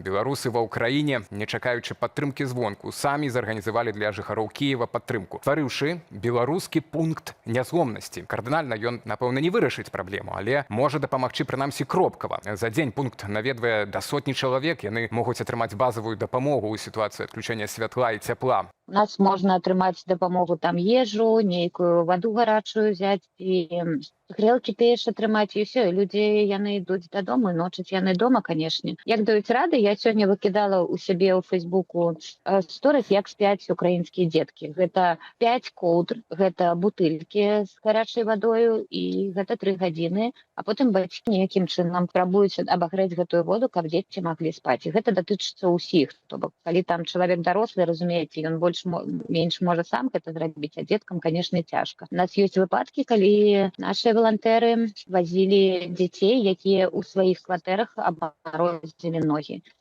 Беларусы ва Ўкраіне, не чакаючы падтрымкі звонку, самі зарганізавалі для жыхароў Кіева падтрымку, стварыўшы беларускі пункт нязломнасці. Кардынальна ён, напэўна, не вырашыць праблему, але можа дапамагчы прынамсі кропкава. За дзень пункт наведвае да сотні чалавек. Яны могуць атрымаць базавую дапамогу ў сітуацыі адключэння святла і цяпла. У нас можна атрымаць дапамогу, там, ежу, нейкую ваду гарачую взять і грэлкі тыя ж атрымаць, і ўсё. І людзі, яны ідуць дадому, і ночаць яны дома, канешне. Як даюць рады, я сёння выкідала у сябе ў Фейсбуку сторыс, як спяць украінскія дзеткі. Гэта 5 коўдр, гэта бутылькі з гарачай вадою, і гэта 3 гадзіны, а потым бацькі нейкім чынам прабуюць абагрэць гэтую воду, каб дзеці маглі спаць. І гэта датычыцца ўсіх, то бок калі там чалавек дарослы, разумееце, ён больш менш можа сам гэта зрабіць, а дзеткам, канешне, цяжка. У нас ёсць выпадкі, калі наши валантэры вазілі дзяцей, якія ў сваіх кватэрах абмарозілі ногі.